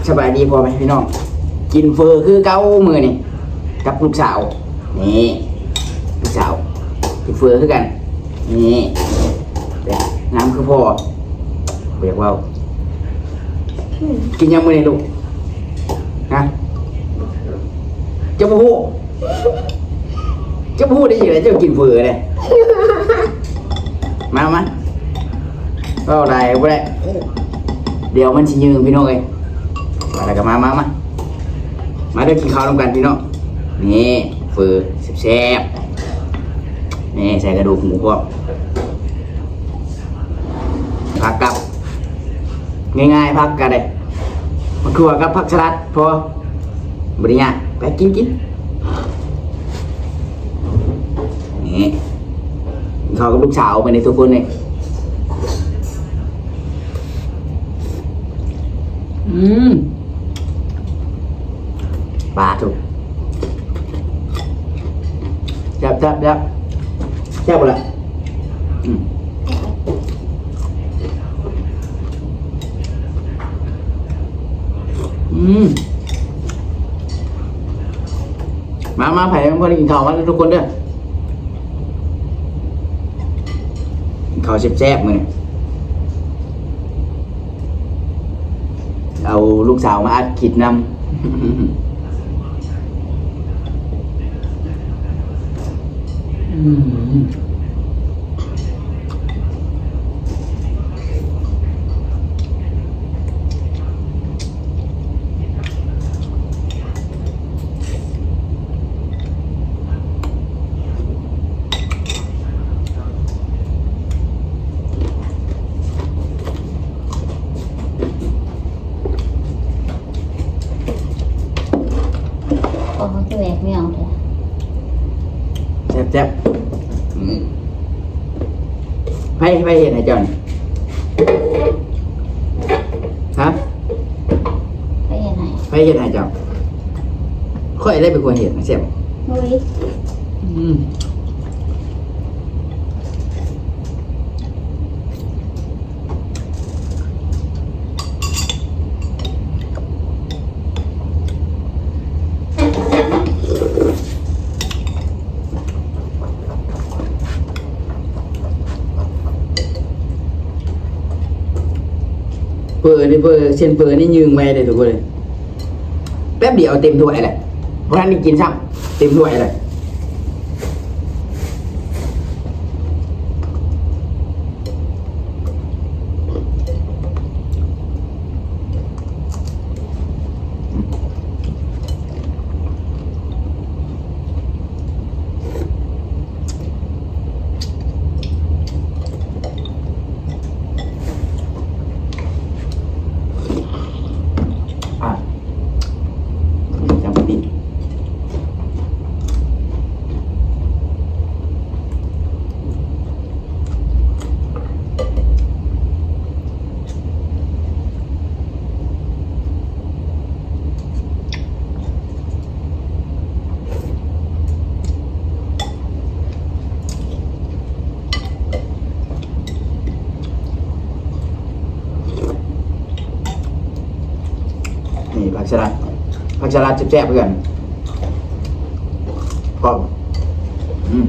ສະບາຍດີພໍ່ແມ່ພີ່ນ້ອງ ກິນເຝີຄືເກົ່າມື້ນີ້ກັບລູກສາວ. ນີ້ ລູກສາວກິນເຝີຄືກັນ. ນີ້ ງາມຄືພໍ່ ບໍ່ຢາກເວົ້າ. ກິນຫຍັງມື້ນີ້ລູກ? ຮະ? ເຈົ້າບໍ່ຮູ້? ເຈົ້າບໍ່ຮູ້ໄດ້ຈັ່ງໃດ ເຈົ້າກິນເຝີເດ້. ມາ ມາ ເວົ້າຫຼາຍບໍ່ໄດ້ ດຽວມັນຊິຍືນພີ່ນ້ອງເອີຍ. ມາແລ້ວກໍມາ ມາ ມາ ມາເດີ ກິນເຂົ້ານຳກັນພີ່ນ້ອງ. ນີ້ເຝີແຊບໆ ນີ້ໃສ່ກະດູກໝູພ້ອມ. ຜັກກັບ ງ່າຍໆ ຜັກກະໄດ້ ໝາກຖົ່ວກັບຜັກສະຫຼັດພໍ ບໍ່ໄດ້ຍາກ. ໄປກິນ ກິນ ນີ້ ກິນເຂົ້າກັບລູກສາວມື້ນີ້ທຸກຄົນເອີຍ. ອືມ ປາທຸກ ແຊບໆໆ ແຊບບໍ່ລະ? ອືມ ອືມ ມາ ມາ ໃຜຍັງບໍ່ໄດ້ກິນເຂົ້າ ມາເດີທຸກຄົນເດີ ກິນເຂົ້າແຊບໆ ມື້ນີ້. ເອົາລູກສາວມາອັດຄລິບນຳ. ອືມ ໂອ້ ມັນຄືແຫວກແນວແທ້ ແຊບໆ. ອືມ ໃຜ ໃຜເຮັດໃຫ້ເຈົ້ານີ້? ຮະ? ໃຜເຮັດໃຫ້? ໃຜເຮັດໃຫ້ເຈົ້າ? ຂ້ອຍແຫຼະເປັນຄົນເຮັດ ແຊບ. ໂອ້ຍ ອືມ. ເປີນີ້ ເປີ ເສັ້ນເປີນີ້ຍືງໄວເດ້ທຸກຄົນເອີຍ ແປັບດຽວເຕັມຖ້ວຍແຫຼະ ບໍ່ທັນໄດ້ກິນຊ້ຳ ເຕັມຖ້ວຍແລ້ວ. ອ່ະ ຈຳປີ ນີ້ຜັກສະຫຼັດ ຜັກສະຫຼັດແຊບໆ ຄືກັນ ພ້ອມ ອືມ.